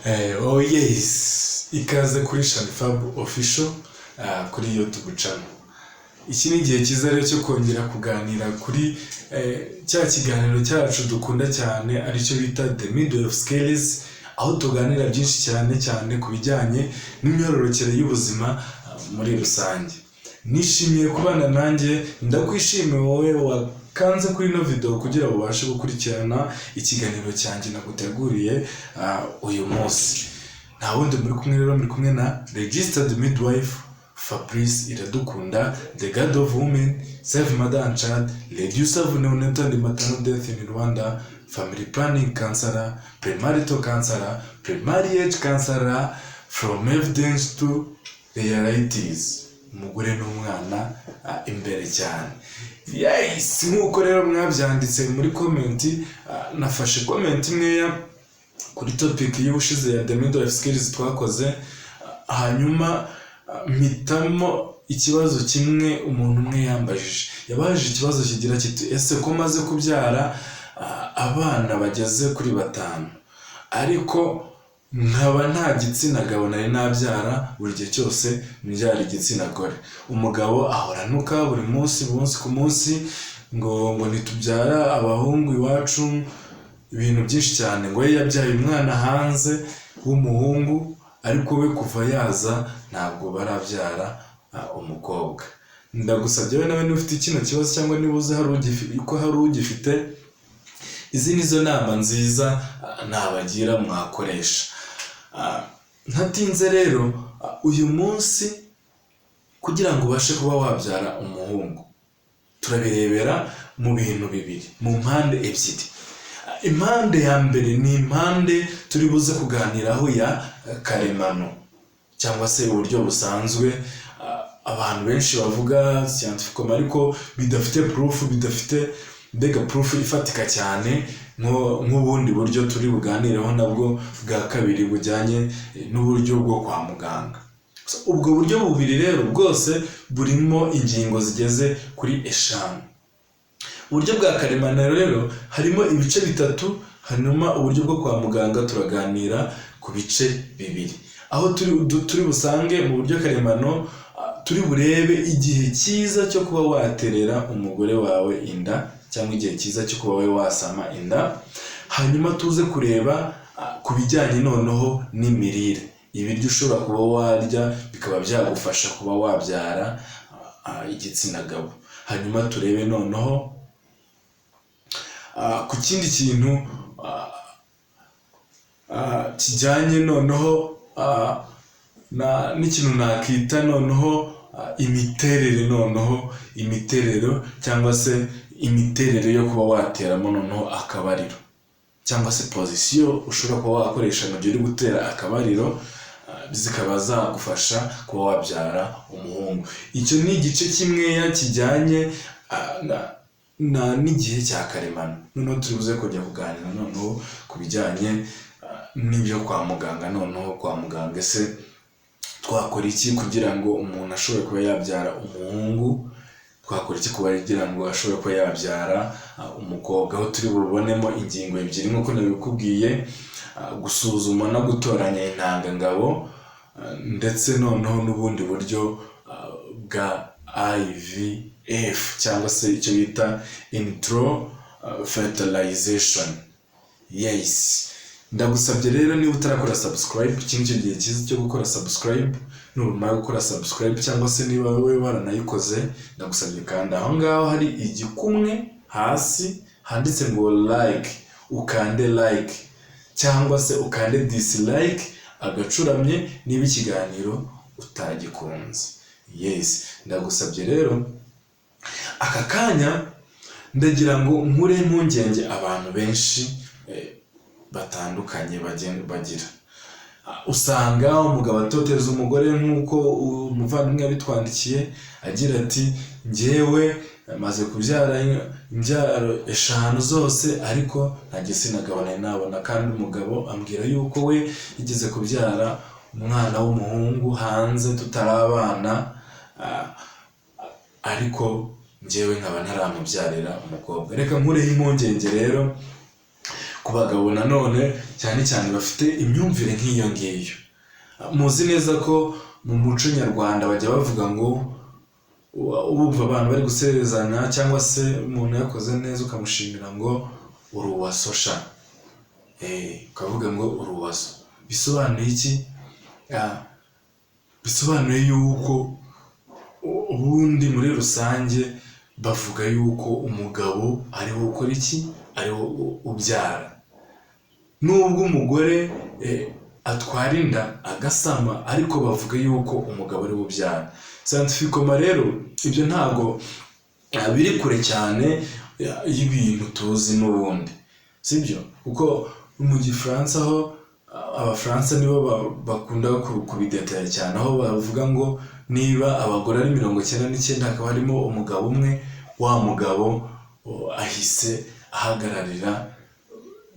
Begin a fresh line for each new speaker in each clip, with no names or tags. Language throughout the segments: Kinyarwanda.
Oh yes, ikaze kuri Shanifab Official kuri YouTube channel. Iki ni igihe cyiza rero cyo kongera kuganira kuri cya kiganiro cyacu dukunda cyane, aricyo bita The Midwife Skills, aho tuganira byinshi cyane cyane ku bijyanye n'imyororokere y'ubuzima muri rusange. Nishimiye kubana nanjye, ndakwishimiye wowe wakanze kuri ino video kugira ngo ubashe gukurikirana ikiganiro cyanjye naguteguriye uyu munsi. Nta wundi muri kumwe rero, muri kumwe na registered midwife Fabrice Iradukunda, the god of women, save mother and child, reducer of neonatal and maternal death in Rwanda, family planning counselor, premarital counselor, pre-marriage counselor, from evidence to realities. Umugore n'umwana imbere cyane. Yes, nk'uko rero mwabyanditse muri comment, nafashe comment imweya kuri topic y'ubushize ya The Midwife Skills twakoze, hanyuma mpitamo ikibazo kimwe umuntu umwe yambajije. Yabajije ikibazo kigira kiti: "Ese ko maze kubyara abana bageze kuri batanu, ariko nkaba nta gitsina gabo nari nabyara, buri gihe cyose mbyara igitsina gore, umugabo ahora anuka buri munsi, munsi ku munsi, ngo ntitubyara abahungu iwacu, ibintu byinshi cyane, ngo we yabyaye umwana hanze w'umuhungu, ariko we kuva yaza ntabwo barabyara umukobwa." Ndagusabye wowe nawe niba ufite kino kibazo, cyangwa niba uzi ko hari ugifite, izi nizo nama nziza nabagira mwakoresha. Ntatinze rero, uyu munsi kugira ngo ubashe kuba wabyara umuhungu, turabirebera mu bintu bibiri, mu mpande ebyiri. Impande ya mbere ni impande turi buze kuganiraho ya karemano, cyangwa se uburyo busanzwe abantu benshi bavuga scientifique, ariko bidafite proof, bidafite mbega proof ifatika cyane nk'ubundi buryo turi buganireho nabwo bwa kabiri bujyanye n'uburyo bwo kwa muganga. So, ubwo buryo bubiri rero bwose burimo ingingo zigeze kuri 5. Uburyo bwa karemano rero harimo ibice bitatu, hanyuma uburyo bwo kwa muganga turaganira ku bice bibiri, aho turi busange mu buryo karemano turi burebe igihe cyiza cyo kuba waterera umugore wawe inda, cyangwa igihe cyiza cyo kuba wowe wasama inda. Hanyuma tuze kureba ku bijyanye noneho n'imirire, ibiryo ushobora kuba warya bikaba byagufasha kuba wabyara igitsina gabo. Hanyuma turebe noneho ku kindi kintu kijyanye noneho n'ikintu nakita noneho imiterere, noneho imiterere cyangwa se imiterere yo kuba wateramo noneho akabariro, cyangwa se position ushobora kuba wakoresha mu gihe uri gutera akabariro, zikaba zagufasha kuba wabyara umuhungu. Icyo ni igice kimweya kijyanye n'igihe cya karemano. Noneho turi buze kujya kuganira noneho ku bijyanye n'ibyo kwa muganga. Noneho kwa muganga, ese twakora iki kugira ngo umuntu ashobore kuba yabyara umuhungu? Twakora iki kugira ngo ashobore kuba yabyara umukobwa? Aho turi bubonemo ingingo ebyiri nk'uko nabikubwiye: gusuzuma no gutoranya intangangabo, ndetse noneho n'ubundi buryo bwa IVF, cyangwa se icyo bita in vitro fertilization. Yes, ndagusabye rero, niba utarakora subscribe, iki nicyo gihe cyiza cyo gukora subscribe. Numara gukora subscribe, cyangwa se niba wowe waranayikoze, ndagusabye kandi aho ngaho hari igikumwe hasi handitse ngo "like", ukande like cyangwa se ukande dislike agacuramye niba ikiganiro utagikunze. Yes, ndagusabye rero, aka kanya ndagira ngo nkure impungenge abantu benshi batandukanye bagira. Usanga umugabo atoteza umugore, nk'uko umuvandimwe yabitwandikiye agira ati: "Njyewe maze kubyara imbyaro 5 zose, ariko nta gitsina gabo nari nabona, kandi umugabo ambwira yuko we yigeze kubyara umwana w'umuhungu hanze tutarabana, ariko njyewe nkaba ntaramubyarira umukobwa." Reka nkureho impungenge rero. Ku bagabo nanone, cyane cyane bafite imyumvire nk'iyo ngiyo, muzi neza ko mu muco nyarwanda bajya bavuga ngo wumva abantu bari guserezanya cyangwa se umuntu yakoze neza ukamushimira ngo "uri uwa so sha", ukavuga ngo "uri uwa so". Bisobanuye iki? Bisobanuye yuko ubundi muri rusange bavuga yuko umugabo ari we ukora iki? Ari we ubyara, nubwo umugore atwara inda agasama, ariko bavuga yuko umugabo ari we ubyara. Scientifiquement rero ibyo ntabwo biri kure cyane y'ibintu tuzi n'ubundi, sibyo? Kuko mu Gifaransa ho, Abafaransa nibo bakunda kubidetaya cyane, aho bavuga ngo niba abagore ari 99 hakaba harimo umugabo umwe, wa mugabo ahise ahagararira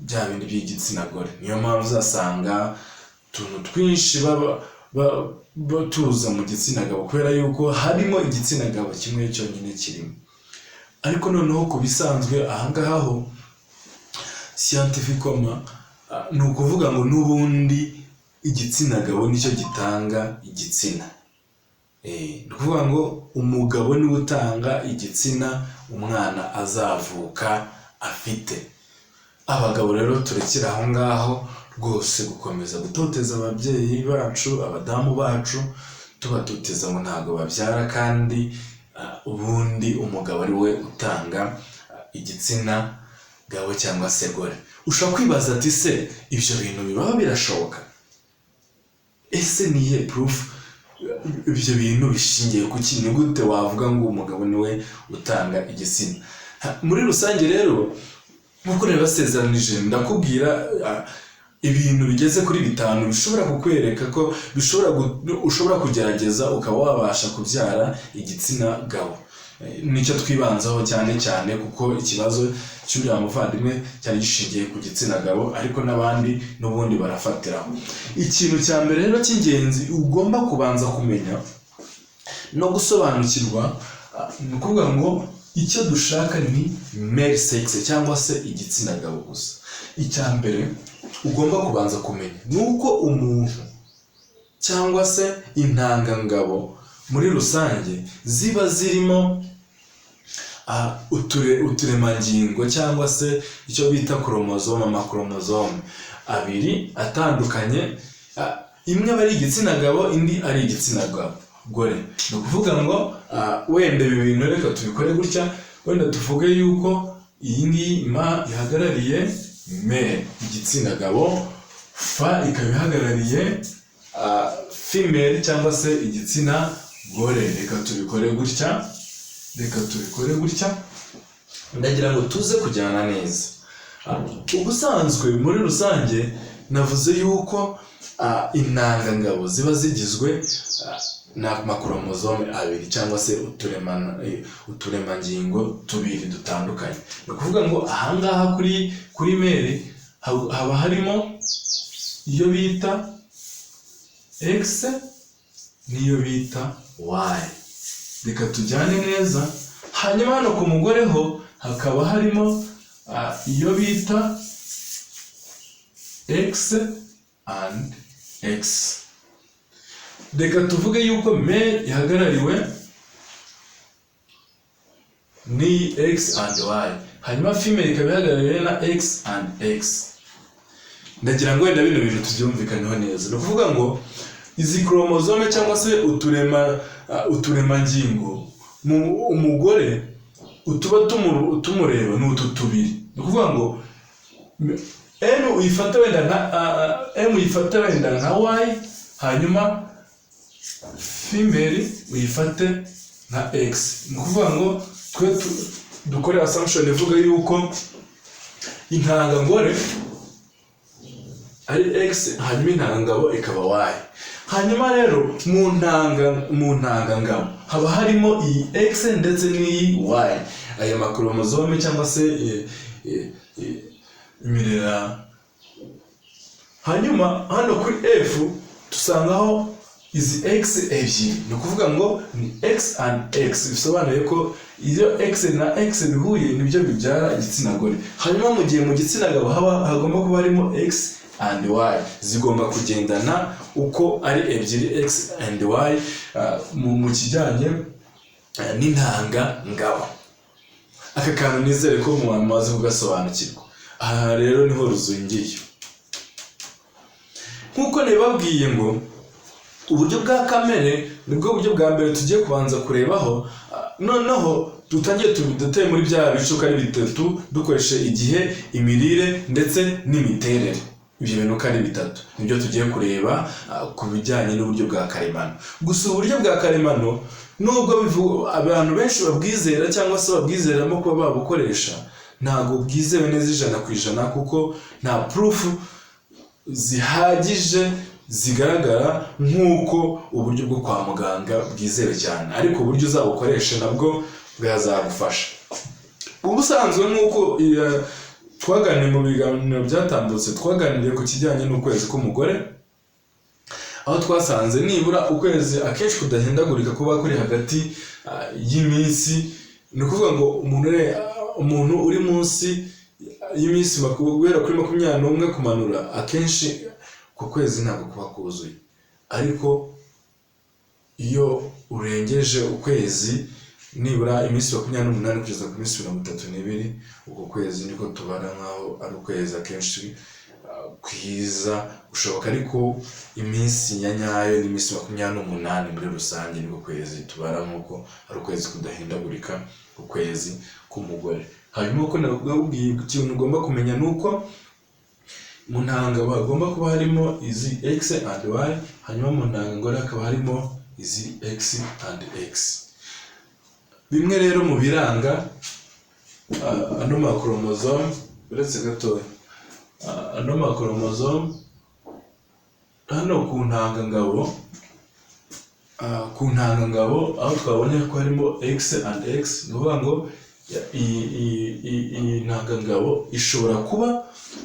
bya bindi by'igitsina gore. Niyo mpamvu uzasanga utuntu twinshi baba tuza mu gitsina gabo, kubera yuko harimo igitsina gabo kimwe cyonyine kirimo. Ariko noneho ku bisanzwe ahangaha ho, scientifiquement, ni ukuvuga ngo n'ubundi igitsina gabo nicyo gitanga igitsina. Ni ukuvuga ngo umugabo niwe utanga igitsina umwana azavuka afite. Abagabo rero, turekere aho ngaho rwose gukomeza gutoteza ababyeyi bacu, abadamu bacu, tubatoteza ngo ntabwo babyara, kandi ubundi umugabo ari we utanga igitsina gabo cyangwa se gore. Ushobora kwibaza ati: "Se ibyo bintu bibaho, birashoboka? Ese ni iyihe proof? Ibyo bintu bishingiye ku ki? Ni gute wavuga ngo umugabo niwe utanga igitsina?" Muri rusange rero, nk'uko nabibasezeranije, ndakubwira ibintu bigeze kuri bitanu bishobora kukwereka ko ushobora kugerageza ukaba wabasha kubyara igitsina gabo. Nicyo twibanzaho cyane cyane, kuko ikibazo cy'uriya muvandimwe cyari gishingiye ku gitsina gabo, ariko n'abandi n'ubundi barafatiraho. Ikintu cya mbere rero cy'ingenzi ugomba kubanza kumenya no gusobanukirwa, ni ukuvuga ngo icyo dushaka ni male sex cyangwa se igitsina gabo gusa. Icya mbere ugomba kubanza kumenya ni uko umuntu cyangwa se intangangabo muri rusange ziba zirimo uturemangingo cyangwa se icyo bita chromosome, amakoromozome abiri atandukanye. Imwe aba ari igitsina gabo, indi ari igitsina gore. Ni ukuvuga ngo wenda ibi bintu reka tubikore gutya. Wenda tuvuge yuko iyi ngiyi ma ihagarariye male, igitsina gabo, fa ikaba ihagarariye female cyangwa se igitsina gore. Reka tubikore gutya, reka tubikore gutya, ndagira ngo tuze kujyana neza. Ubusanzwe muri rusange navuze yuko intangangabo ziba zigizwe n'amakoromozome abiri cyangwa se uturemangingo tubiri dutandukanye. Ni ukuvuga ngo ahangaha kuri male haba harimo iyo bita X n'iyo bita Y. Reka tujyane neza. Hanyuma hano ku mugore ho hakaba harimo iyo bita X and X. Reka tuvuge yuko male ihagarariwe ni X and Y, hanyuma female ikaba ihagarariwe na X and X. Ndagira ngo wenda bino bintu tubyumvikaneho neza. Ni ukuvuga ngo izi chromosome cyangwa se uturemangingo mu umugore utuba tumureba ni utu tubiri. Ni ukuvuga ngo M uyifate wenda nka M uyifate wenda nka Y, hanyuma female uyifate nka X. Ni ukuvuga ngo twe dukore assumption ivuga yuko intangangore ari X, hanyuma intangangabo ikaba Y. Hanyuma rero mu ntangangabo haba harimo iyi X ndetse n'iyi Y, aya makoromozome cyangwa se imirera. Hanyuma hano kuri F dusangaho Izi X ebyiri, ni ukuvuga ngo ni X and X, bisobanuye ko iyo X na X bihuye nibyo bibyara igitsina gore. Hanyuma mu gihe mu gitsina gabo haba hagomba kuba harimo X and Y, zigomba kugendana uko ari ebyiri, X and Y, mu kijyanye n'intanga ngabo. Aka kantu nizere ko mumaze kugasobanukirwa. Aha rero niho ruzingiye. Nk'uko nabibabwiye ngo uburyo bwa kamere nibwo buryo bwa mbere tugiye kubanza kurebaho, noneho dutangiye tuduteye muri bya bice uko ari bitatu, dukoresheje igihe, imirire ndetse n'imiterere. Ibyo bintu uko ari bitatu nibyo tugiye kureba ku bijyanye n'uburyo bwa karemano. Gusa uburyo bwa karemano, nubwo abantu benshi babwizera cyangwa se babwizeramo kuba babukoresha, ntabwo bwizewe neza 100%, kuko nta proof zihagije zigaragara nk'uko uburyo bwo kwa muganga bwizewe cyane. Ariko uburyo uzabukoresha nabwo bwazagufasha. Ubusanzwe nk'uko twaganiriye mu biganiro byatambutse, twaganiriye ku kijyanye n'ukwezi k'umugore, aho twasanze nibura ukwezi akenshi kudahindagurika kuba kuri hagati y'iminsi, ni ukuvuga ngo umuntu uri munsi y'iminsi guhera kuri 21 kumanura, akenshi ku kwezi ntabwo kuba kuzuye. Ariko iyo urengeje ukwezi nibura iminsi 28 kugeza ku minsi 32, uko kwezi niko tubara nk'aho ari ukwezi akenshi kwiza gushoboka. Ariko iminsi ya nyayo ni iminsi 28 muri rusange, niko kwezi tubara nk'uko ari ukwezi kudahindagurika, ukwezi k'umugore. Hanyuma uko nababwiye, ikintu ugomba kumenya ni uko mu ntanga hagomba kuba harimo izi X and Y, hanyuma mu ntangangore hakaba harimo izi X and X. Bimwe rero mu biranga ano makoromozome, uretse gatoya, ano makoromozome hano ku ntangangabo, ku ntangangabo aho twabonye ko harimo X and X, ni ukuvuga ngo iyi ntangangabo ishobora kuba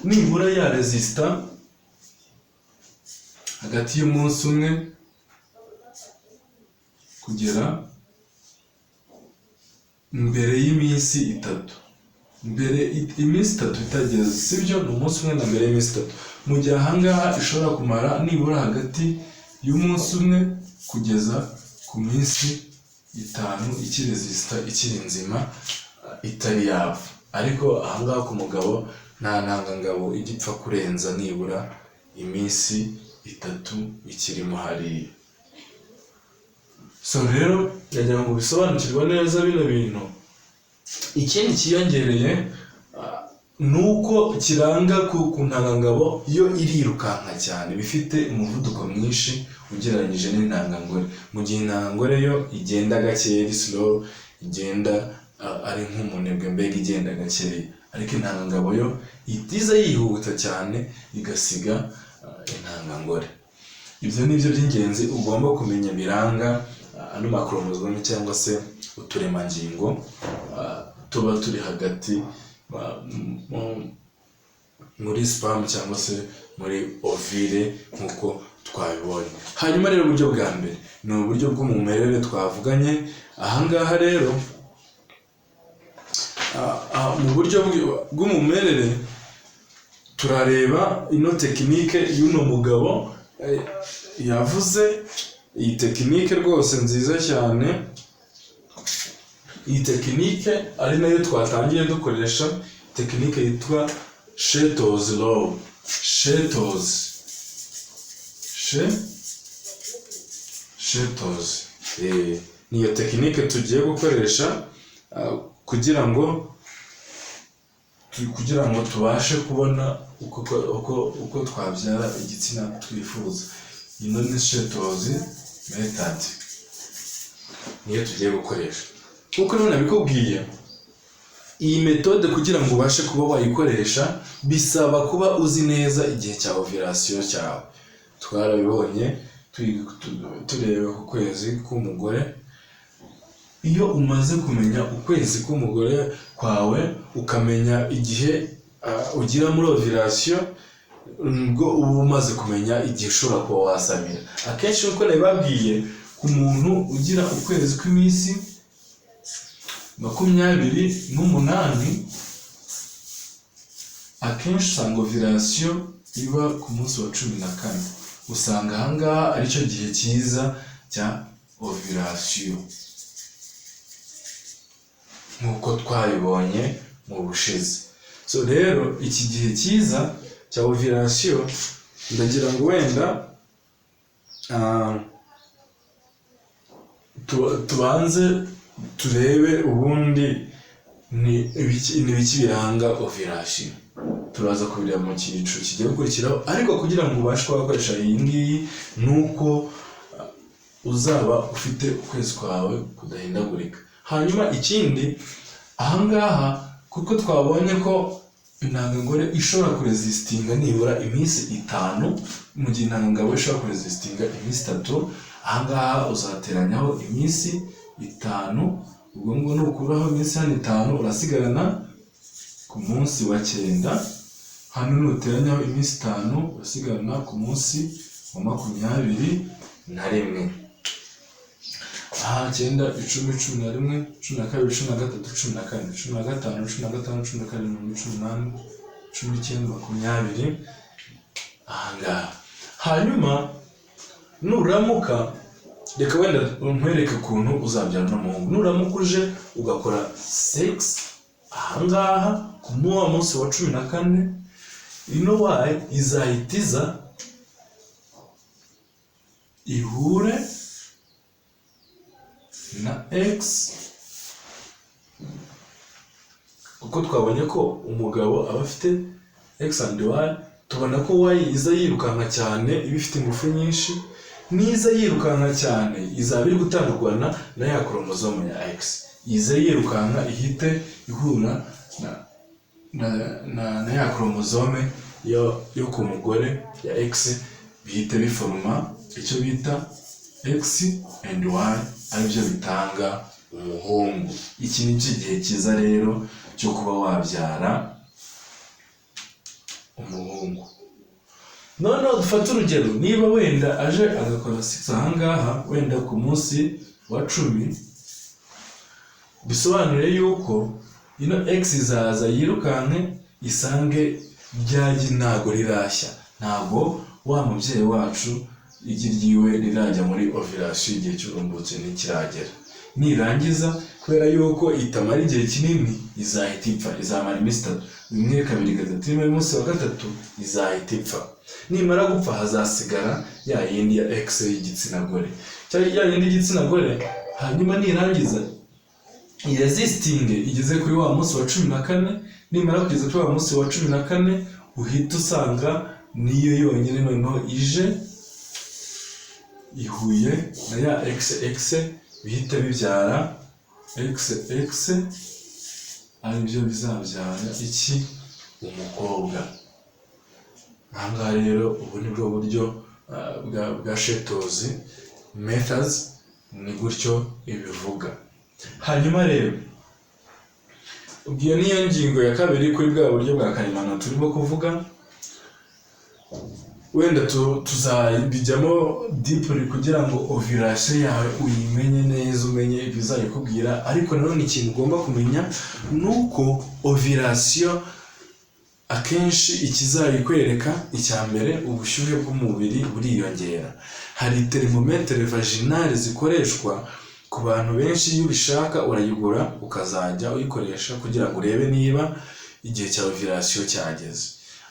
nibura yaresisita hagati y'umunsi umwe kugera mbere y'iminsi 3, mbere iminsi 3 itageze, sibyo? Ni umunsi umwe na mbere y'iminsi 3, mu gihe ahangaha ishobora kumara nibura hagati y'umunsi umwe kugeza ku minsi 5 ikiresisita, ikiri nzima, itari yapfa. Ariko ahangaha ku mugabo nta ntangangabo ijya ipfa kurenza nibura iminsi 3 ikirimo hariya. So rero ndagira ngo bisobanukirwe neza bino bintu. Ikindi cyiyongereye ni uko kiranga ku ntangangabo, yo irirukanka cyane, bifite umuvuduko mwinshi ugereranyije n'intangangore, mu gihe intangangore yo igenda gakeya, iri slow, igenda ari nk'umunebwe mbega, igenda gakeya. Ariko intangangabo yo ihita iza yihuta cyane, igasiga intangangore. Ibyo ni byo by'ingenzi ugomba kumenya biranga ano makoromozome cyangwa se uturemangingo tuba turi hagati muri sperm cyangwa se muri ovule, nk'uko twabibonye. Hanyuma rero uburyo bwa mbere ni uburyo bw'umwimerere twavuganye. Ahangaha rero mu buryo bw'umwimerere turareba ino technique y'uno mugabo yavuze. Iyi technique rwose nziza cyane, iyi technique ari nayo twatangiye dukoresha, technique yitwa Chatto's law. Chatto's, Chatto's, niyo technique tugiye gukoresha kugira ngo tubashe kubona uko twabyara igitsina twifuza. Ino ni Chatto's method, niyo tugiye gukoresha. Nk'uko rero nabikubwiye, iyi méthode kugira ngo ubashe kuba wayikoresha bisaba kuba uzi neza igihe cya ovulation cyawe. Twarabibonye tureba ku kwezi k'umugore. Iyo umaze kumenya ukwezi k'umugore kwawe, ukamenya igihe ugira muri ovulation. Ubwo uba umaze kumenya igihe ushobora kuba wasamira. Akenshi, nk'uko nabibabwiye, ku muntu ugira ukwezi kw'iminsi 28, akenshi usanga ovulation iba ku munsi wa 14. Usanga ahangaha aricyo gihe cyiza cya ovulation, nk'uko twabibonye mu bushize. So rero, iki gihe cyiza cya ovulation, ndagira ngo wenda tubanze turebe ubundi ni ibiki biranga ovulation. Turaza kubireba mu cyiciro kigiye gukurikiraho, ariko kugira ngo ubashe kuba wakoresha iyi ngiyi ni uko uzaba ufite ukwezi kwawe kudahindagurika. Hanyuma ikindi ahangaha, kuko twabonye ko intangangore ishobora kuresistinga nibura iminsi 5, mu gihe intangangabo ishobora kuresistinga iminsi 3, ahangaha uzateranyaho iminsi 5. Ubwo ngubwo nukuraho iminsi hano 5, urasigarana ku munsi wa 9. Hano nuteranyaho iminsi 5, urasigarana ku munsi wa 21. Aha 9, 10, 11, 12, 13, 14, 15, 15, 17, 18, 19, 20 ahangaha. Hanyuma nuramuka, reka wenda nkwereke ukuntu uzabyara n'umuhungu. Nuramuka uje ugakora sex ahangaha ku wa munsi wa 14, ino Y izahita iza ihure na X, kuko twabonye ko umugabo aba afite X and Y. Tubona ko Y iza yirukanka cyane, iba ifite ingufu nyinshi. Niza yirukanka cyane, izaba iri gutangurwana na ya chromosome ya X, ize yirukanka ihite ihura na ya chromosome yo ku mugore ya X, bihite biforoma icyo bita X and Y, aribyo bitanga umuhungu. Iki ni cyo gihe cyiza rero cyo kuba wabyara umuhungu. Noneho dufate urugero, niba wenda aje agakora sex ahangaha wenda ku munsi wa 10, bisobanuye yuko ino X izaza yirukanke isange ryagi ntago rirashya, ntago wa mubyeyi wacu igi ryiwe rirajya muri ovulation, igihe cy'uburumbuke ntikiragera. Nirangiza, kubera yuko itamara igihe kinini, izahita ipfa. Izamara iminsi 3, rimwe, kabiri, gatatu. Niba umunsi wa gatatu izahita ipfa. Nimara gupfa, hazasigara ya yindi ya X y'igitsina gore, cyangwa ya yindi y'igitsina gore. Hanyuma nirangiza iresistinge igeze kuri wa munsi wa 14. Nimara kugeza kuri wa munsi wa 14, uhita usanga niyo yonyine noneho ije ihuye na ya XX, bihita bibyara XX, aribyo bizabyara iki? Umukobwa. Ahangaha rero ubu ni bwo buryo bwa Chatto's methods, ni gutyo ibivuga. Hanyuma rero ubwo iyo niyo ngingo ya kabiri kuri bwa buryo bwa karemano turimo kuvuga. Wenda tuzabijyamo deeply kugira ngo ovulation yawe uyimenye neza, umenye ibizayikubwira. Ariko nanone ikintu ugomba kumenya ni uko ovulation akenshi ikizayikwereka, icya mbere, ubushyuhe bw'umubiri buriyongera. Hari thermomètre vaginale zikoreshwa ku bantu benshi. Iyo ubishaka urayigura ukazajya uyikoresha kugira ngo urebe niba igihe cya ovulation cyageze.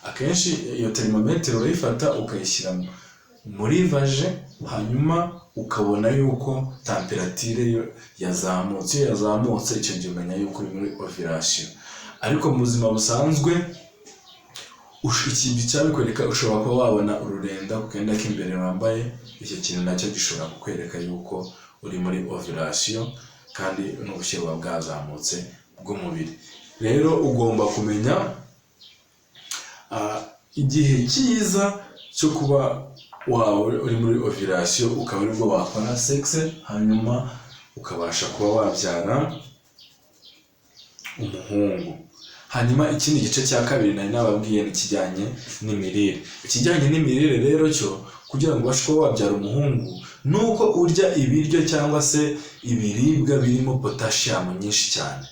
Akenshi iyo thermomètre urayifata ukayishyira muri vagin, hanyuma ukabona yuko température yo yazamutse. Iyo yazamutse, icyo gihe umenya yuko uri muri ovulation. Ariko mu buzima busanzwe, ikintu cyabikwereka, ushobora kuba wabona ururenda ku kenda k'imbere wambaye. Icyo kintu nacyo gishobora kukwereka yuko uri muri ovulation, kandi n'ubushyuhe buba bwazamutse bw'umubiri. Rero ugomba kumenya igihe cyiza cyo kuba waba uri muri ovulation, ukaba aribwo wakora sex, hanyuma ukabasha kuba wabyara umuhungu. Hanyuma ikindi gice cya kabiri nari nababwiye ni ikijyanye n'imirire. Ikijyanye n'imirire rero cyo kugira ngo ubashe kuba wabyara umuhungu, ni uko urya ibiryo cyangwa se ibiribwa birimo potassium nyinshi cyane.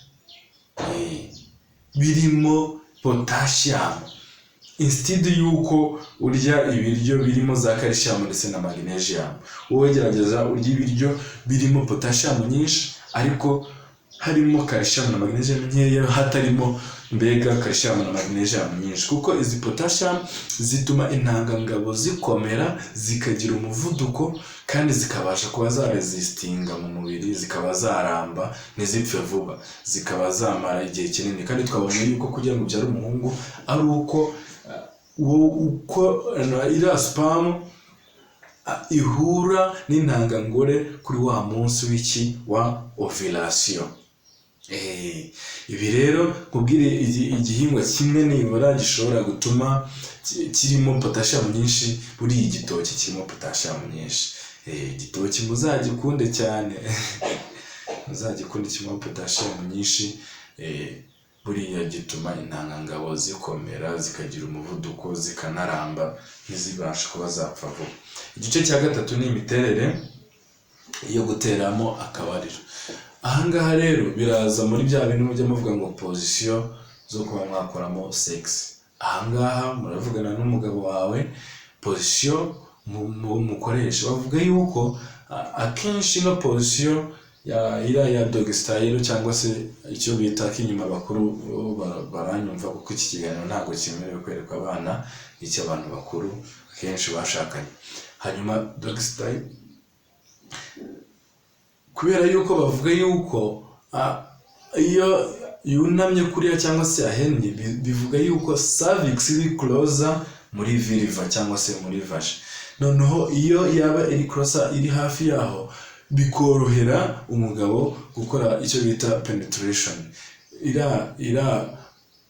Birimo potassium instead y'uko urya ibiryo birimo za calcium ndetse na magnesium. Wowe gerageza urya ibiryo birimo potassium nyinshi, ariko harimo calcium na magnesium nkeya, hatarimo mbega calcium na magnesium nyinshi, kuko izi potassium zituma intangangabo zikomera, zikagira umuvuduko, kandi zikabasha kuba zaresistinga mu mubiri, zikaba zaramba, ntizipfe vuba, zikaba zamara igihe kinini. Kandi twabonye yuko kugira ngo ubyare umuhungu ari uko uko iriya sperm ihura n'intangangore kuri wa munsi w'iki, wa ovulation. Ibi rero nkubwire igihingwa kimwe nibura gishobora gutuma kirimo potassium nyinshi, buriya igitoki kirimo potassium nyinshi. Igitoki muzagikunde cyane, muzagikunde, kirimo potassium nyinshi. Buriya gituma intangangabo zikomera, zikagira umuvuduko, zikanaramba, ntizibashe kuba zapfa vuba. Igice cya gatatu ni imiterere yo guteramo akabariro. Ahangaha rero biraza muri bya bintu mujya muvuga ngo position zo kuba mwakoramo sex. Ahangaha muravugana n'umugabo wawe position mukoresha. Bavuga yuko akenshi ino position ya iriya ya dog style, cyangwa se icyo bita k'inyuma, bakuru baranyumva, kuko iki kiganiro ntabwo cyemerewe kwerekwa abana, icy'abantu bakuru akenshi bashakanye. Hanyuma dog style, kubera yuko bavuga yuko iyo yunamye kuriya cyangwa se yahennye, bivuga yuko cervix iri closer muri vulva cyangwa se muri vagin. Noneho iyo yaba iri closer, iri hafi yaho, bikorohera umugabo gukora icyo bita penetration. Ira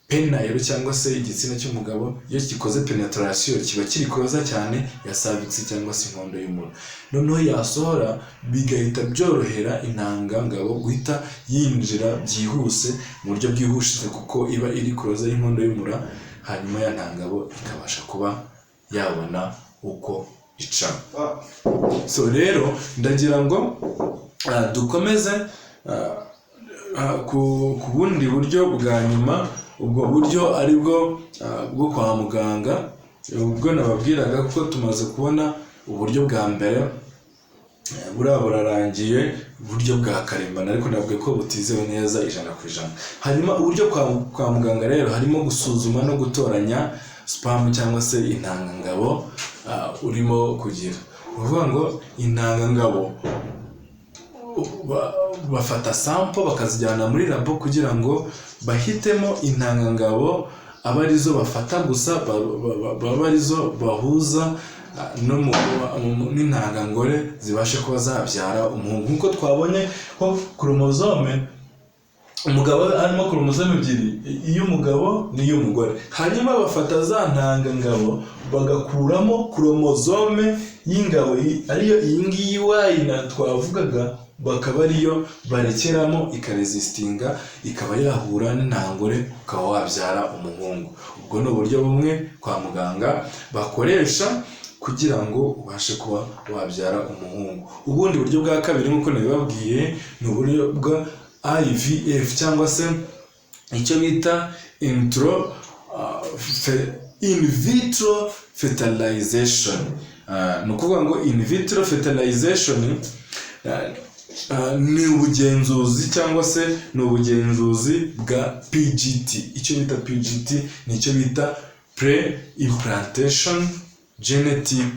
penile cyangwa se igitsina cy'umugabo, iyo gikoze penetration, kiba kiri closer cyane ya cervix cyangwa se inkondo y'umura. Noneho yasohora, bigahita byorohera intangangabo guhita yinjira byihuse, mu buryo bwihuse, kuko iba iri closer y'inkondo y'umura. Hanyuma ya ntangabo ikabasha kuba yabona uko ica. So rero ndagira ngo dukomeze ku bundi buryo bwa nyuma, ubwo buryo ari bwo bwo kwa muganga, ubwo nababwiraga ko tumaze kubona uburyo bwa mbere, buriya burarangiye, uburyo bwa karemano, ariko nabwo ko butizewe neza 100%. Hanyuma uburyo kwa muganga rero harimo gusuzuma no gutoranya sperm cyangwa se intangangabo urimo kugira. Ni ukuvuga ngo intangangabo bafata sample bakazijyana muri labo kugira ngo bahitemo intangangabo, aba arizo bafata gusa, baba arizo bahuza no n'intangangore, zibashe kuba zabyara umuhungu. Nk'uko twabonye ko chromosome umugabo harimo chromosome ebyiri, iy'umugabo n'iy'umugore. Hanyuma bafata za ntangangabo, bagakuramo chromosome y'ingabo, ariyo iyi ngiyi Y na twavugaga, bakaba ariyo barekeramo, ikaresistinga, ikaba yahura n'intangore, ukaba wabyara umuhungu. Ubwo ni uburyo bumwe kwa muganga bakoresha kugira ngo ubashe kuba wabyara umuhungu. Ubundi buryo bwa kabiri, nk'uko nabibabwiye, ni uburyo bwa IVF cyangwa se icyo bita in vitro fertilization. Ni ukuvuga ngo in vitro fertilization ni ubugenzuzi cyangwa se ni ubugenzuzi bwa PGT. Icyo bita PGT ni icyo bita pre implantation genetic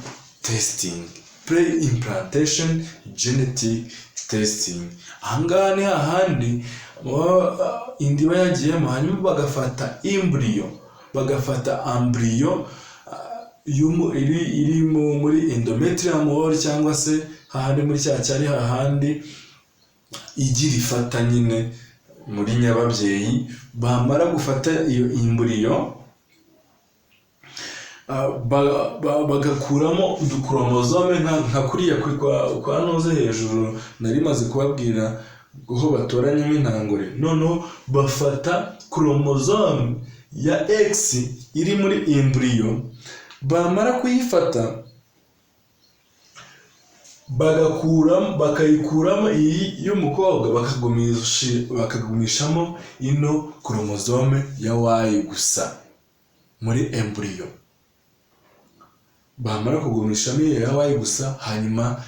testing. Pre implantation genetic testing, ahangaha ni hahandi inda iba yagiyemo, hanyuma bagafata embryo, bagafata embryo iri muri endometrium wall, cyangwa se hahandi muri cya cyari, hahandi igi rifata nyine muri nyababyeyi. Bamara gufata iyo embryo, bagakuramo uduchromosome nka kuriya kwa noze hejuru nari maze kubabwira. Aho batoranyamo intangore, noneho bafata chromosome ya X iri muri embryo. Bamara kuyifata, bagakuramo, bakayikuramo iyi y'umukobwa, bakagumishamo ino chromosome ya Y gusa muri embryo. Bamara kugumishamo iyo ya Y gusa, hanyuma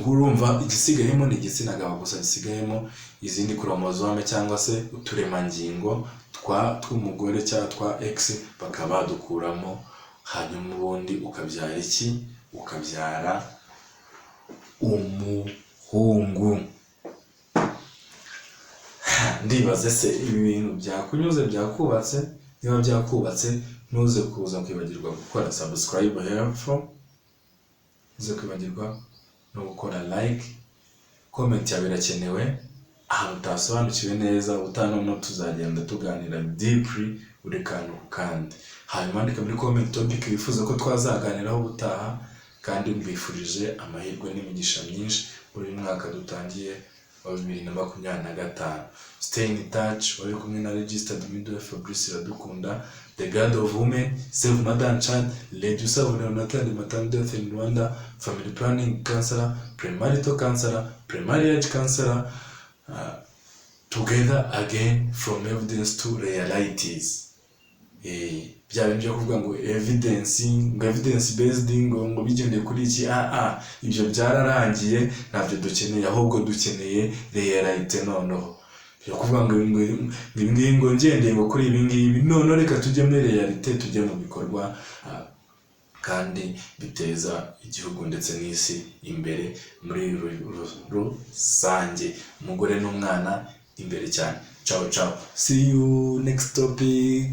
urumva igisigayemo ni igitsina gabo gusa gisigayemo. Izindi chromosome cyangwa se uturemangingo twa tw'umugore cyangwa twa X bakaba badukuramo. Hanyuma ubundi ukabyara iki? Ukabyara umuhungu. Ndibaze se ibi bintu byakunyuze, byakubatse? Niba byakubatse, ntuze kuza kwibagirwa gukora subscribe hepfo, ntuze kwibagirwa no gukora like. Comment yawe irakenewe ahantu utasobanukiwe neza. Ubutaha noneho tuzagenda tuganira deeply buri kantu ku kandi. Hanyuma andika muri comment topic wifuza ko twazaganiraho ubutaha. Kandi mbifurije amahirwe n'imigisha myinshi muri uyu mwaka dutangiye wa 2025. Stay in touch. Wari kumwe na registered midwife Fabrice Iradukunda, the god of women, save mother and child, reduce neonatal and maternal death in Rwanda, family planning counselor, premarital counselor, pre-marriage counselor. Together again, from evidence to realities. Bya bintu byo kuvuga ngo evidence, ngo evidence based, ngo bigendeye kuri iki, ibyo byararangiye, ntabyo dukeneye. Ahubwo dukeneye reality. Noneho byo kuvuga ngo ibi ngibi, ngo ngendeye ngo kuri ibi ngibi, noneho reka tujye muri reality, tujye mu bikorwa, kandi biteza igihugu ndetse n'isi imbere muri rusange. Umugore n'umwana imbere cyane. Ciao ciao, see you next topic.